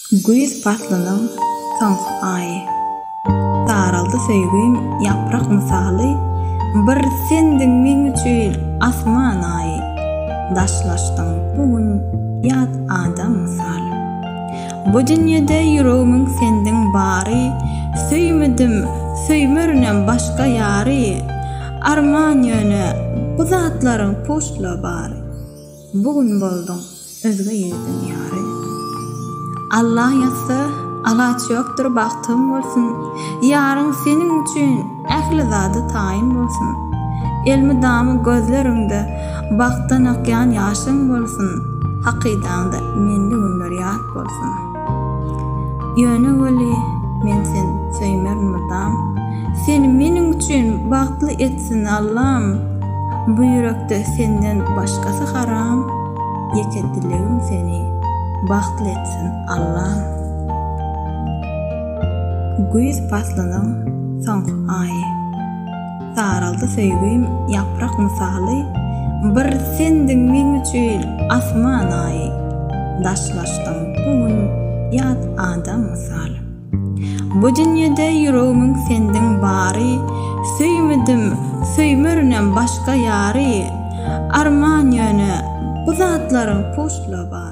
Güýz paslynyň soňky aýy. Saraldy söýgim ýaprak mysaly, Bir sendiň meň üçin asman aýy. Daşlaşdyň bu gün ýat adam mysaly. Bu dünýede ýüregimiň sendiň bary, Söýmedim, söýmerinem başga ýary. Arman ýöne bu zatlaryň puşla bary. Bu gün bolduň özge ýigidiň ýary. Alla ýazsa, alaç ýokdur bagtyň bolsun, Ýaryň seniň üçin ähli zada taýyn bolsun. Elmydama gözleriňde bagtdan akýan ýaşyň bolsun, Hakydaňda menli günler ýat bolsun. Ýöne weli men seni söýmerin mydam, Seni meniň üçin bagtly etsin Allam. Bu ýürekde senden başgasy haram, Ýeke dilegim seni bagtly etsin Allam. Güýz paslynyň soňky aýy. Saraldy söýgim ýaprak mysaly, Bir sendiň meň üçin asman aýy. Daşlaşdyň bu gün ýat adam mysaly. Bu dünýede ýüregimiň sendiň bary, Söýmedim, söýmerinem başga ýary. Arman ýöne, bu zatlaryň puşla bary.